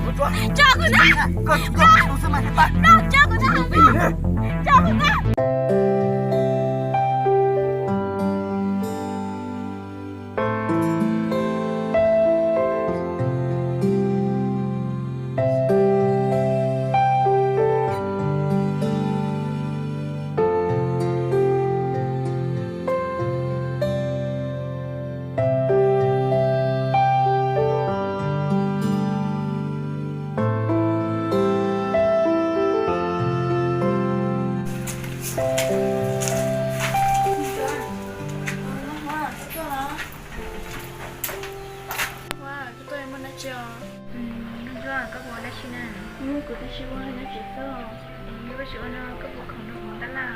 Tso kuv tag! Tso kuv tag! Tso kuv tag! Ua, koj tuaj muaj dab tsi os? Ntuj Ntsuab, koj puas ua dab tsi na? Kuv twb tsis ua dab tsi xwb. Koj tsis ua no koj puas khoom nrog kuv mus taj laj?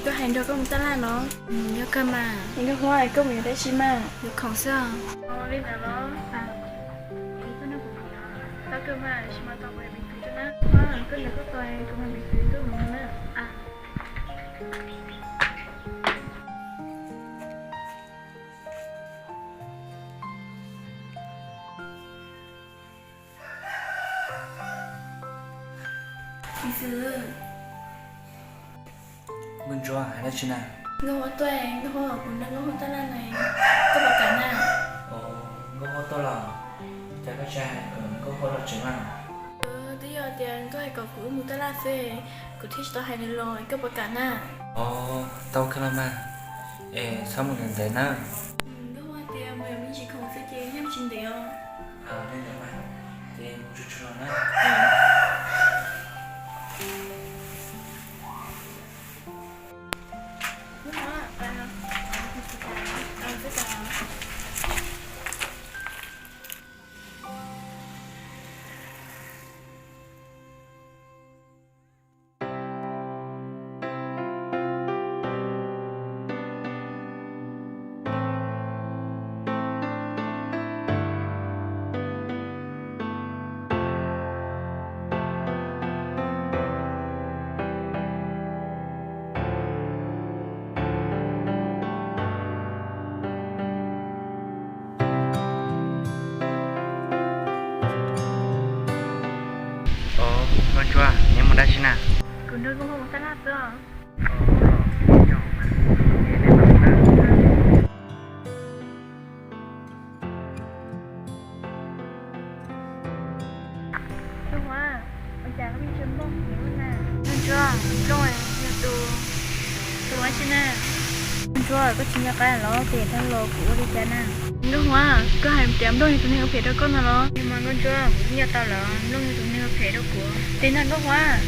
Koj hais nrog koj mus taj laj los? Yog kawg mas. Ntuj Ntsuab, koj mus yuav dab tsi mas? Yuav khoom xwb. Li ntawd los? Koj nrog kuv mus. Tau kawg mas, tab sis mas tau kuv piv txwv rau na. Koj nrog koj tau kuv piv txwv tuaj mus na. Piv txwv. Nkauj Ntsuab, hais dab tsi na? Nkauj Huab tuaj, Nkauj Huab, kuv nrog Nkauj Huab taj laj na, koj puas kam na? Nkauj Huab tuaj los? Cas koj tsis hais kom Nkauj Huab los tsev mas? Twb yog tias koj hais kom kuv wb mus taj laj xwb, kuv thiaj tsis tau hais nws los, koj puas kam na? Tau kawg los mas, es txhob mus ntev ntev na. Nkauj Huab tias mus yuav me ntsis khoom xwb ces yeej tsis ntev os. Li ntawd mas, ces mus tsuag tsuag los na. Nkauj Ntsuab, neb mus dab tsi na? Kuv nrog Nkauj Huab mus taj laj xwb os. Nkauj Huab, ua cas koj pheej tsis nplooj heev na? Nkauj Ntsuab, nplooj yog tus, tus ua tsi na? Nkauj Ntsuab, koj tsis nco qab los tias tag los kuv ua li cas na? Nkauj Huab, koj hais tias nplooj yog tus neeg ua phem rau koj no los? Yog mas Nkauj Ntsuab, kuv twb nco tau lawm, nplooj yog tus neeg ua phem rau kuv. Ces nag Nkauj Huab,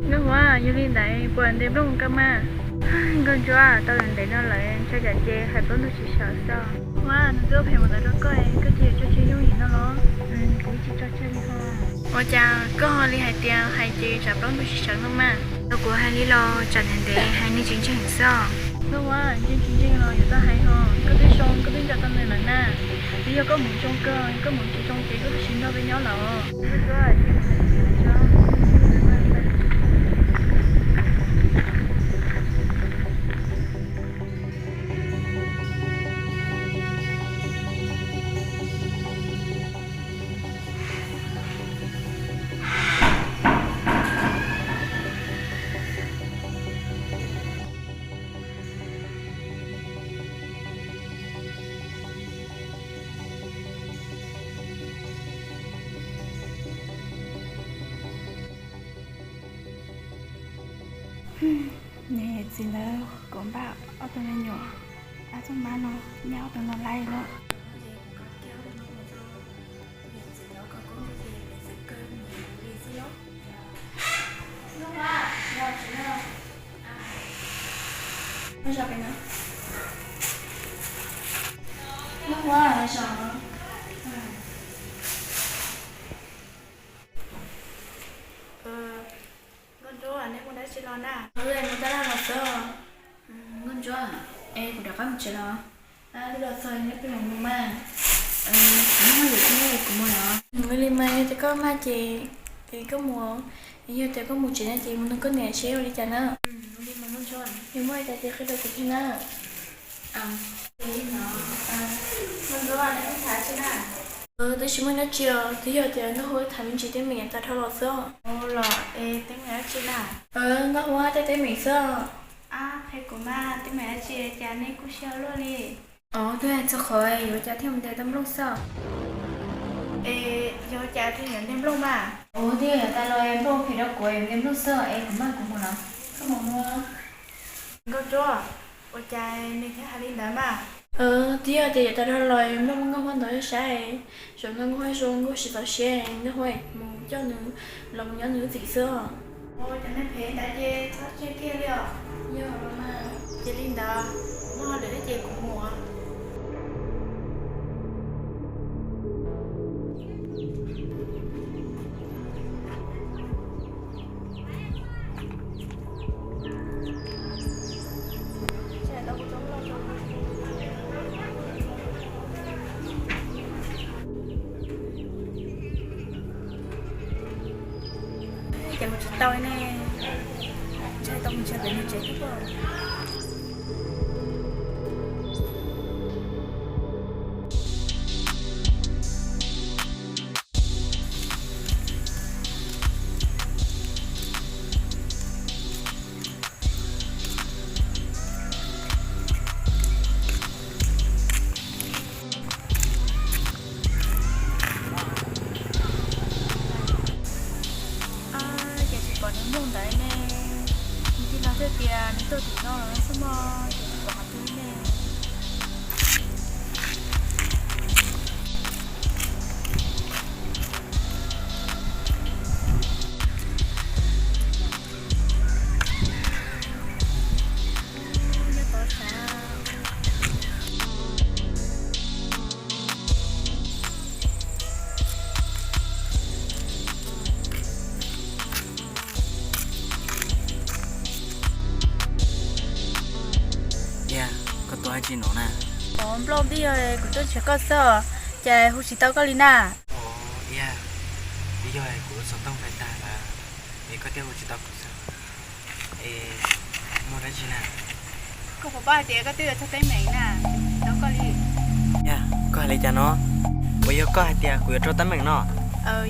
Nkauj Huab, yog li ntawd puas ntes nplooj koj mas? Nkauj Ntsuab, tau ntev no lawm, ntshai tsam ces hais plaub ntug tsis sawv xwb. Huab, nws twb ua phem mus ntawd rau koj, koj cia li tso tseg yooj yim no los? Kuv tsis tso tseg li ho. Ua cas koj ho li hais tias hais ces tsam plaub ntug tsis sawv no mas? Tau kuv hais li los tsam ntev ntev hais nws tsis ntseeg xwb. Nkauj Huab, ntseeg tsis ntseeg los yuav tau hais ho, koj twb zoo koj twb nco tau nws lawm na. Twb yog koj mus zoo kawg, koj mus tsis zoo ces koj twb tsis nrog peb nyob lawm. Niam txiv ntawd kuv npaj ob tug me nyuam, ob tug mab no nyab ob tug no laij lawm. Nkauj Ntsuab, neb mus dab tsi los na? Mus taj laj los xwb. Nkauj Ntsuab, es kuv rov qab mus tsev los? Twb los txog neb peb mam mus mas. Kuv muaj hauj lwm thiab kuv mus lawm. Ua li mas yog tias koj maj ces, es koj mus, yog tias koj mus tsev no ces mus nug koj niam seb ua li cas na. Ua li mas Nkauj Ntsuab, yog muaj li cas ces qhia rau kuv thiab na. Nkauj Ntsuab, neb tham tsi na? Twb tsis muaj dab tsi os, twb yog tias Nkauj Huab tham me ntsis teeb meem tas dhau los xwb. Ua los es teeb meem dab tsi na? Nkauj Huab tej teeb meem xwb. Qhia kuv mas, teeb meem dab tsi cas nej kuj siab luaj li? Os, twb hais txog qhov yuav ua cas thiaj mus ntes tau Nplooj xwb. Es yog ua cas thiaj yuav ntes Nplooj mas? Ua twb yog yuav tas los Nplooj phem rau kuv es ntes Nplooj xwb es kuv maj kuv mus lawm. Koj mus mus. Nkauj Huab, ua cas nws thiaj hais li ntawd mas? Twb yog tias yuav tas dhau los Nplooj muab Nkauj Huab ntov saib, zaum no Nkauj Huab zoo Nkauj tsis txaus siab, Nkauj Huab mus coj nws los mus nyob nws lub txim xwb. Cov neeg phem ntawd ces txhob tseg kiag li os. Yog los mas. Ces li ntawd, muaj hauj lwm ces kuv mus. Ces mus tsis tau ne, ntshai tau mus ntshe pem nws tsev thiab pob. Ces tsis pom nws Nplooj ntawd ne, nws tij laug thiaj tias nws tuaj tim no xwb mog, ces tsis pom qhov twg ne. Iab, koj tuaj dab tsi no na? Ov, Nplooj, twb yog kuv tuaj nrhiav koj xwb, cas hu tsis tau koj li na? Ov, Iab, twb yog kuv xov tooj fais tag lawm, es koj thiaj hu tsis tau kuv xwb. Es muaj dab tsi na? Koj puas paub hais tias koj twb yuav txog teeb meem na, tsis tau koj li. Iab, koj hais li cas no? Puas yog koj hais tias kuv yuav raug teeb meem no?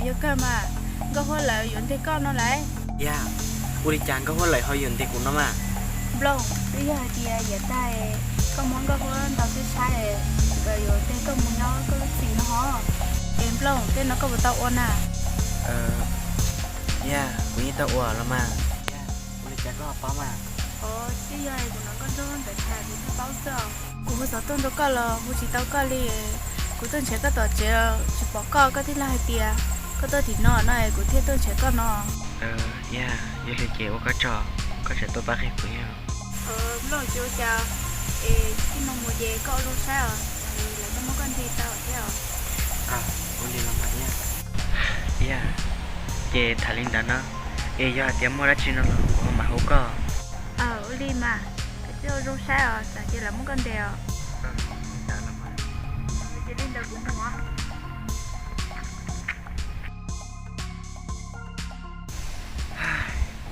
Yog kawg mas, Nkauj Huab lawv yuav ntes koj no lauj. Iab, ua li cas Nkauj Huab lawv ho yuav ntes kuv no mas? Nplooj, twb yog hais tias yav tag koj muab Nkauj Huab ntaus saib saib, nkawd yuav ntes koj mus nyob koj lub txim no hos. Es Nplooj, tej no koj puas tau ua na? Iab, kuv yeej tau ua los mas. Iab, ua li cas koj ho paub mas? Ov, twb yog kuv hnov Nkauj Ntsuab ntawd tham kuv thiaj paub xwb os. Kuv hu xov tooj rau koj los hu tsis tau koj li. Kuv tuaj nrhiav koj tom tsev los tsis pom koj, koj tij laug hais tias koj tuaj tim no no es kuv thiaj tuaj nrhiav koj no. Iab, yog li ces ua koj tsaug, koj tseem tuaj pab qhia kuv thiab. Nplooj, tsis ua cas, es txij no mus ces koj ua zoo saib os, lawv twb muab koj ntes tau thiab os. Ua li los mas Iab. Iab, ces tham li ntawd na, es yog hais tias muaj dab tsi no los kuv ho mam hu koj. Ua li mas, koj ua zoo saib os, tsam ces lawv muab koj ntes os. Ces li ntawd kuv mus.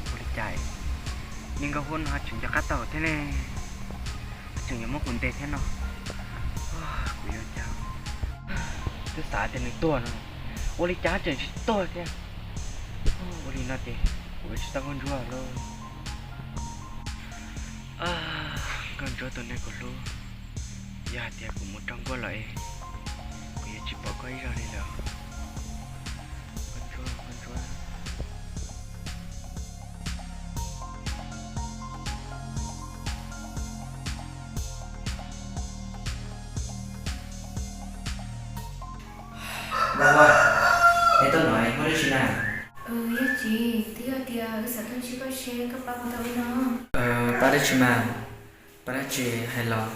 Ua li cas niag Nkauj Huab no ho tseem nco qab tau thiab ne? Tseem yuav muab kuv ntes thiab no. Kuv yuav ua cas? Twb xav tias nws tuag no, ua li cas tseem tsis tuag thiab? Ua li no ces kuv yuav tsis tau Nkauj Ntsuab lawm. Nkauj Ntsuab tus neeg kuv hlub, yog hais tias kuv mus raug nkuaj lawm es kuv yuav tsis pom koj ib zaug li lawm. Nkauj Ntsuab, Nkauj Ntsuab. Nkauj Huab, es tuaj no muaj dab tsi na? Yog tsis, twb yog tias wb xav tuaj ntsib koj seb koj pab puas tau wb no. Pab dab tsi mas? Pab dab tsi hais los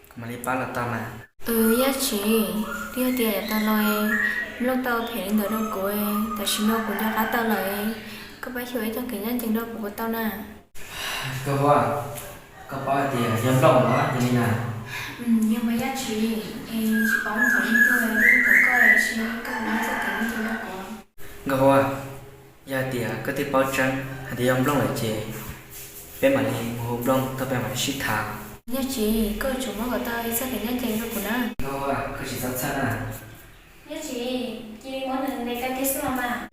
kuv mam li pab los tau mas. Yog tsis, twb yog tias yav tas los Nplooj tau phem li ntawd rau kuv, tam sim no kuv nco qab tau lawm, koj pab xyuas ib txoj kev ncaj ncees rau kuv puas tau na? Nkauj Huab, koj paub hais tias yog Nplooj los yog li na? Yog mas Yaj Tshis, es tsis paub thaum ub tuaj, thaum koj seb koj puas muaj txoj kev ncaj ncees rau kuv. Nkauj Huab, yog hais tias koj twb paub tseeb hais tias yog Nplooj lawm ces peb mam li mus hu Nplooj tuaj peb mam li sib tham. Yaj Tshis, koj yuav tsum muab kom tau ib txoj kev ncaj ncees rau kuv na. Nkauj Huab, koj tsis txhob txhawj na. Yaj Tshis,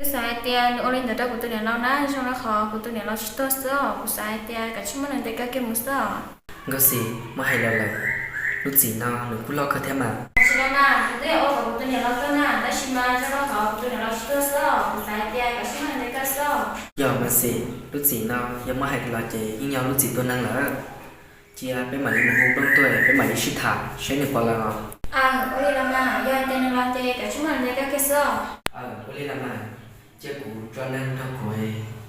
Kuv xav hais tias nws ua li ntawd rau kuv tus niam laus na, zoo rau qhov kuv tus niam laus tsis tuag xwb os. Kuv xav hais tias kav tsij muab nws ntes koj kiag mus xwb os. Nkauj Xis, muab hais los lawm, lub txim no nws kuj loj kawg thiab mas. Tsis los mas, kuv twb yuav ua kom kuv tus niam laus tuag na, tab sis mas zoo rau qhov kuv tus niam laus tsis tuag xwb os. Kuv xav hais tias kav tsij muab nws ntes koj xwb os. Yog mas Xis, lub txim no yog muab hais los ces yeej yog lub txim tua neeg lawm. Cia peb mam li mus hu Nplooj tuaj, peb mam li sib tham saib nws puas los. Aw, ua li los mas, yog hais tias nws los ces kav tsij muab nws ntes koj kiag xwb os. Aw, ua li los mas, cia kuv tso neeg nrog kuv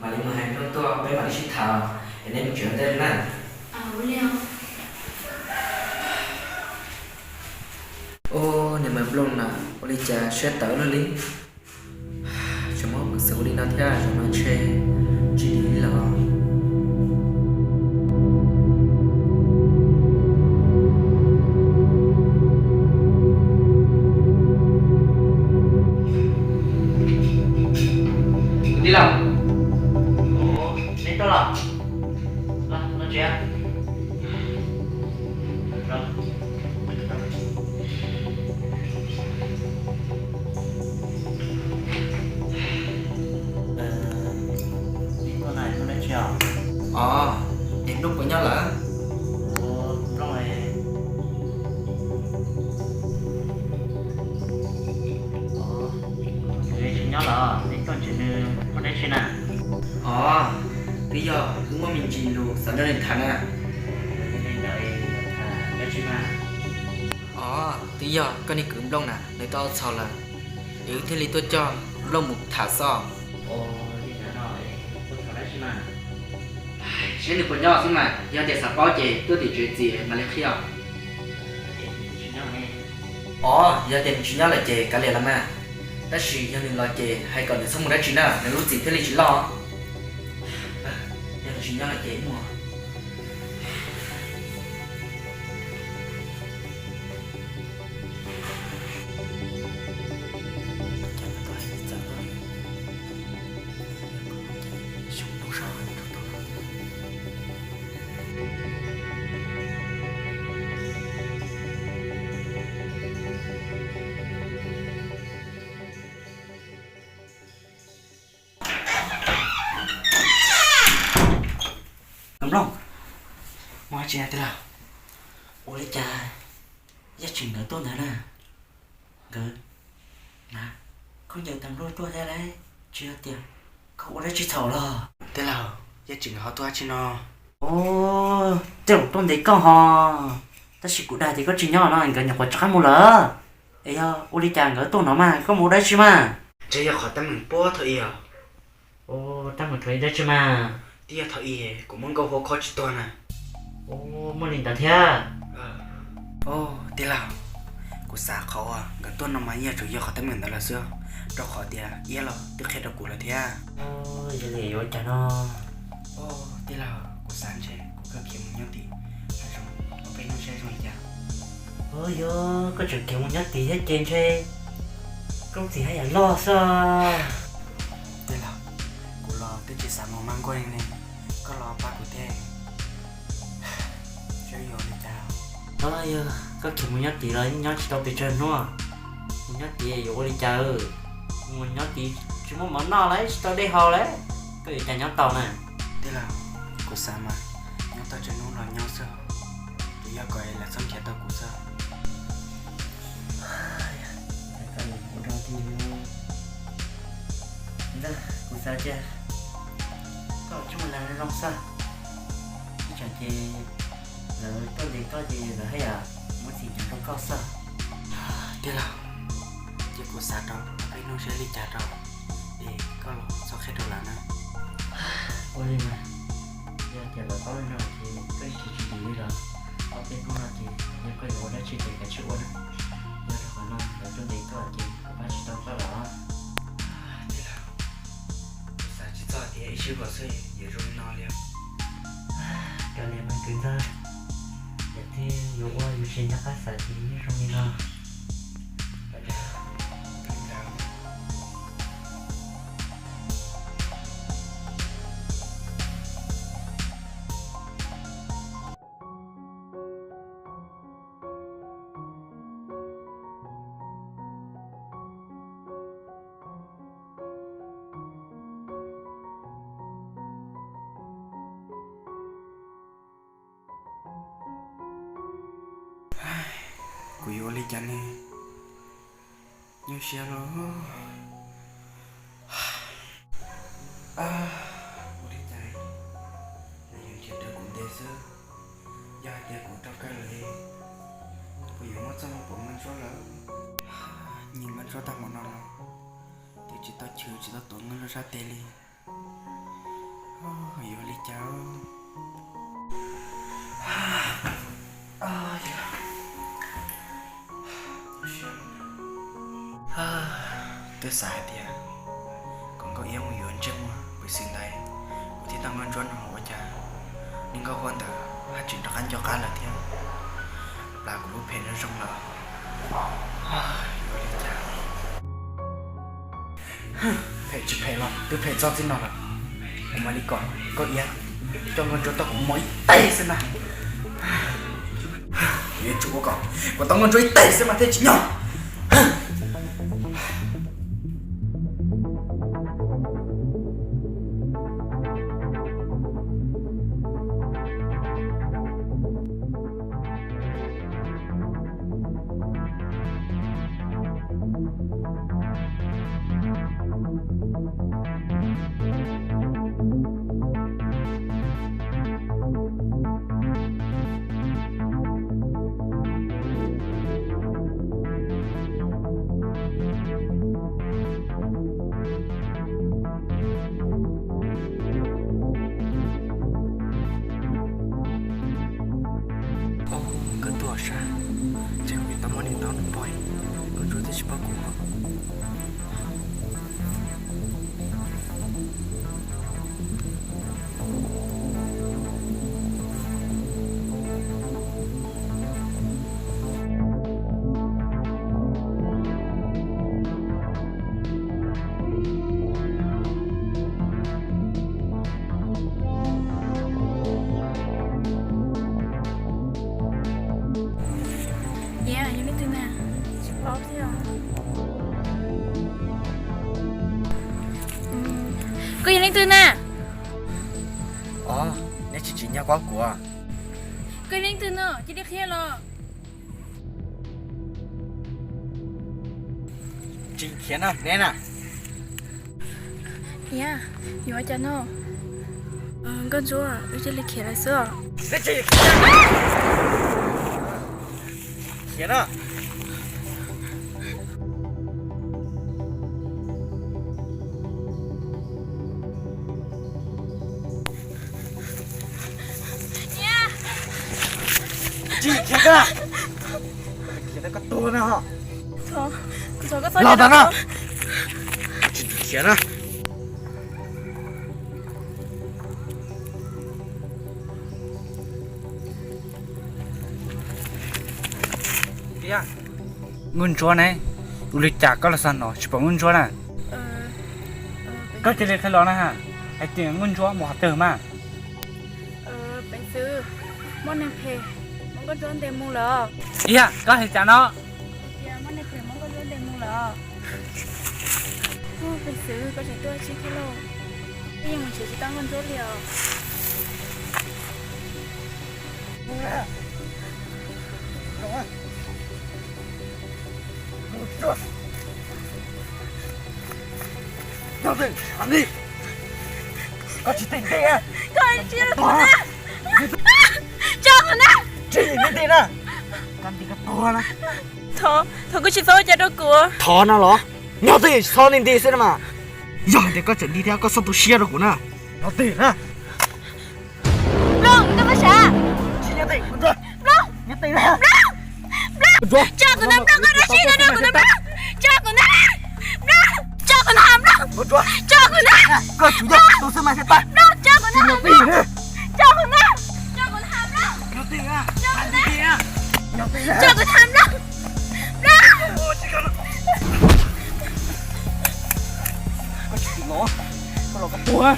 mam li mus hais Nplooj tuaj, peb mam li sib tham, es neb mus tsev ua ntej na. Ub, niag Nplooj na, ua li cas siab tawv luaj li. Tseem muaj peev xwm ua li no thiab, zaum no ntshe tsis dim li lawm. Kwv tij laus, neb tuaj los? Los, los tsev. Neb tuaj no muaj dab tsi os? Os, es Nplooj puas nyob lawm? Nplooj, nws tsis nyob los? Neb tuaj ntsib nws muaj dab tsi na? Os, twb yog wb muaj me ntsis lus xav nrog nws tham na. Dab tsi mas? Os, twb yog koj niag kwv Nplooj na, nws tau txhaum lawm, es wb thiaj li tuaj coj Nplooj mus tham xwb. Saib nws puas nyob xwb mas, yog tias xav paub ces tuaj tim tsev txiv mam li qhia. Os, yog tias nws tsis nyob lawm ces kav liam los mas. Tab sis yog nws los ces hais kom nws txhob mus dab tsi na, nws lub txim thiaj li tsis loj. Yog nws tsis nyob lawm ces mus. Nplooj, muaj dab tsi tij laug? Ua li cas Yaj Tsim nkawd tuaj ntawd na? Nkawd hnav khaub ncaws tag npluag tuaj thiab lauj, tsis yog tias koj ua dab tsi txhaum los? Tij laug, Yaj Tsim nkawd ho tuaj dab tsi no? Ub, tej zaum tuaj ntes koj ho, tab sis kuv dag tias koj tsis nyob no nkawd nyuam qhuav rov qab mus lawm. Es yog ua li cas nkawd tuaj no mas koj mus ua dab tsi mas? Ntshe yog qhov teeb meem puag thaum ub os. Ub, teeb meem thaum ub dab tsi mas? Twb yog thaum ub kuv muab Nkauj Huab khob tsis tuag na. Ub, muaj li ntawd thiab. Ub, tij laug, kuv xav qhov uas nkawd tuaj no mas yeej yuav tsum yog qhov teeb meem ntawd lawm xwb, rau qhov tias Iab los twb qhia rau kuv lawm thiab. Yog li yuav ua cas no? Ub, tij laug, kuv xav ntshe kuv kawg khiav mus nyob tim hav zoov ua peb hnub saib zoo li cas. Ub, yog koj tseem khiav mus nyob tim thiab ces ntshe koj lub txim haj yam loj xwb. Tij laug, kuv los twb tsis xav mus mas nkuaj li, koj los pab kuv thiab, saib yuav ua li cas. Ub, yog koj khiav mus nyob tim los yeej nyob tsis tau pes tsawg hnub, mus nyob tim yuav ua li cas? Mus nyob tim tsis muaj mov noj lauj, tsis tau dej haus lauj, koj yuav cas nyob tau na? Tij laug, kuv xav mas nyob tau tsawg hnub los nyob xwb, tsuas yog kom lawv txhob nrhiav tau kuv xwb. Ntag, kuv xav tias koj tsuas mus lam zoo xwb, ib tsam ces lawv tuaj ntes koj ces lawv haj yam muab txim rau koj xwb. Tij laug, ces kuv xav rau ob peb hnub saib li cas rau, es koj los txhob qhia rau lawv na. Ua li mas, yog tias lawv paub li no ces koj yeej tsis tsis dim li los. Ob peb hnub no ces yog koj yuav ua dab tsi ces kav tsij ua na. Yog rau qhov no lawv tuaj ntes koj ces kuv pab tsis tau koj los. Tij laug, kuv xav tsis txog tias ib sij huam xwb yuav zoo li no li os. Kav liam mas kwv ntxawg, yam twg yuav ua yus tsis nco qab xav ces yeej zoo li no. Cas ne, nyuaj siab los. Ua li cas nws yuav nrhiav raws kuv ntes xwb. Yog hais tias kuv raug kawg lawm, kuv yuav muab txoj moo pov Nkauj Ntsuab lawm. Nyiam Nkauj Ntsuab tag hmo no los twb tsis tau chwv tsis tau tuav Nkauj Ntsuab sab tes li. Yuav li cas? Twb xav hais tias kom Nkauj Iab mus yuav ntsej muag Pis Xwm ntawd, kuv thiaj tau Nkauj Ntsuab no ua cas niag Nkauj Huab ntawd haj tseem rov qab nco qab lawm thiab. Plam kuv lub phem no zoo lawm. Yuav li cas? Phem tsis phem los twb phem txog txij no lawm, kuv mam li kom Nkauj Iab coj Nkauj Ntsuab tau kuv mos ib teg xwb na. Kuv yuav tsum ua kom kuv tau Nkauj Ntsuab ib teg xwb mas thiaj tsis nyog. Nkauj Ntsuab sab, ntshe kuv yuav tau muab nws ntaub nws pog, Nkauj Ntsuab twb tsis paub kuv. Yog leej twg na? Tsis paub thiab. Koj yog leej twg na? Os, neb tsis tsim nyog kuv. Koj yog leej twg no, cia li qhia los. Tsis khiav na, neb na. Yog, yuav ua cas no? Nkauj Ntsuab, wb cia li khiav lawm xwb os. Khiav na. Tsis khiav, khiav na koj tuag na ho. Los tas na. Tsis khiav na. Nkauj Ntsuab ne, ua li cas koj los xav no tsis pom Nkauj Ntsuab na? Koj cia li qhia los na ha, hais tias Nkauj Ntsuab mus qhov twg mas? Ua li cas koj hais cas no? Ua li cas koj tseem tuaj tsis tau Nkauj Ntsuab li os? Koj tsis txhob nti, koj tsis txhob nti na. Tso kuv na. Tsis nti na. Koj nti koj tuag na. Thov, thov koj tsis txhob ua cas rau kuv. Thov no los? Nyob twj ywm tsis txhob nti nti xwb na mas. Yog hais tias koj tseem nti thiab koj txhob tu siab rau kuv na. Nyob twj ywm na. Nplooj, koj pab sav. Tsis nyob twj ywm, Nplooj. Nyob twj ywm na. Nplooj, Nplooj, tso kuv na Nplooj, koj dab tsi no rau kuv na Nplooj. Tso kuv na. Nplooj, tso kuv na Nplooj. Tso kuv na. Koj tsis nyob tus xwb mas thiaj tag. Nplooj, tso kuv na. Tso kuv na. Tso kuv na Nplooj. Tso kuv na. Tso kuv na Nplooj. Nplooj. Koj tsis los, koj los koj tuag.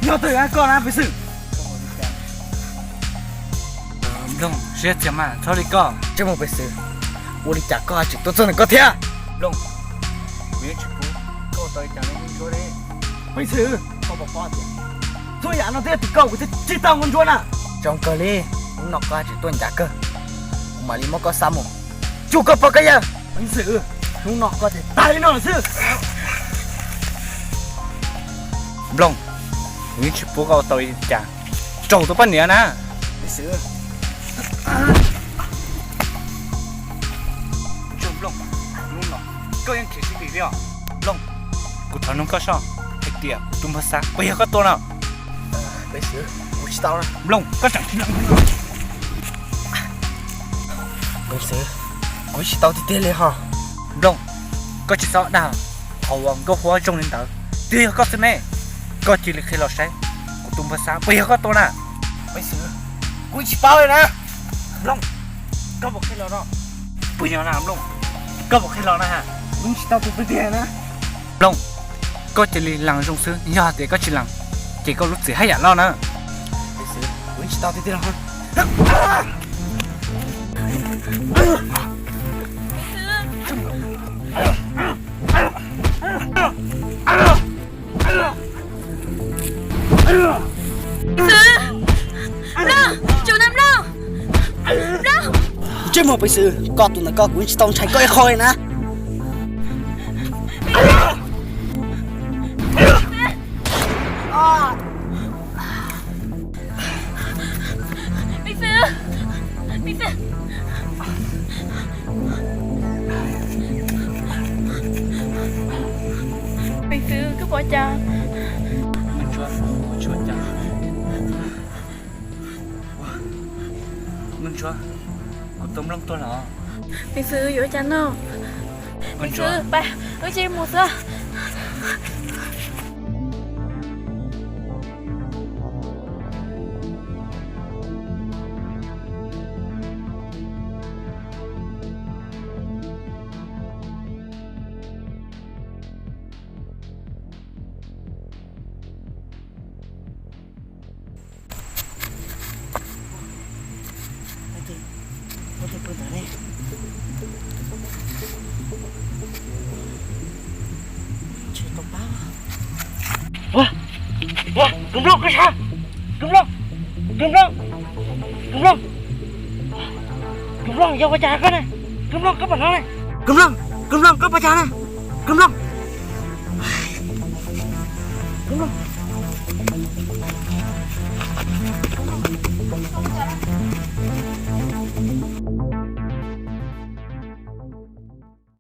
Nyob twj ywm koj na Pej Xwm. Nplooj, siab txias mas txhob li koj. Ntsej muag Pej Xwm, ua li cas koj tseem tuaj txog ntawm koj thiab? Nplooj, kuv yeej tsis pub koj ua tau li cas rau Nkauj Ntsuab li. Pej Xwm, koj puas paub tias txhua yam no twb yog tim koj kuv thiaj tsis tau Nkauj Ntsuab na. Zoo kawg li, hnub no koj tseem tuaj ncav kawg. Kuv Mam li muab koj xa mus tsuj koj pog koj yawg. Peev xwm, hnub no koj ces tag li no xwb. Nplooj, kuv yeej tsis pub koj ua tau li cas rau tus poj niam na. Peev xwm, Nplooj, hnub no koj yeej khiav tsis dim li os. Nplooj, kuv thov nug koj soj hais tias kuv tus npawg Xab puas yog koj tua no? Peev xwm, kuv tsis tau na. Nplooj, koj tseem tsis lees. Peev xwm, kuv tsis tau tiag tiag li ho. Nplooj, koj tsis txhob dag, qhov uas nkauj huab zoo li ntawd twb yog koj xwb ne. Koj cia li qhia los saib, kuv tus npawg Xab puas yog koj tua na? Peev xwm, kuv tsis paub li na. Nplooj, koj puas qhia los no? Puas yog na Nplooj? Koj puas qhia los na? Kuv tsis tau tua tiag tiag na. Nplooj, koj cia li lees zoo xwb, yog hais tias koj tsis lees ces koj lub txim haj yam loj na. Peev xwm, kuv tsis tau tiag tiag li ho. Nplooj, tsum na Nplooj. Nplooj. Ntsej muag peev xwm, koj tus ntawm koj kuv tsis tau ntshai koj ib qho li na. Peev xwm, peev xwm, peev xwm, koj pom cas? Meej Ntsuab, kuv tsis ua cas. Meej Ntsuab, kuv tus Nplooj tuag lawm. Peev xwm, yuav ua cas no? Peev xwm, pab wb cia li mus xwb. Ua, ua, Kws Nplooj, koj sav, Kws Nplooj, Kws Nplooj, Kws Nplooj, Kws Nplooj, yog ua cas koj ne? Kws Nplooj, koj pom no ne? Kws Nplooj, Kws Nplooj, koj pom cas ne? Kws Nplooj, Kws Nplooj, Kws Nplooj.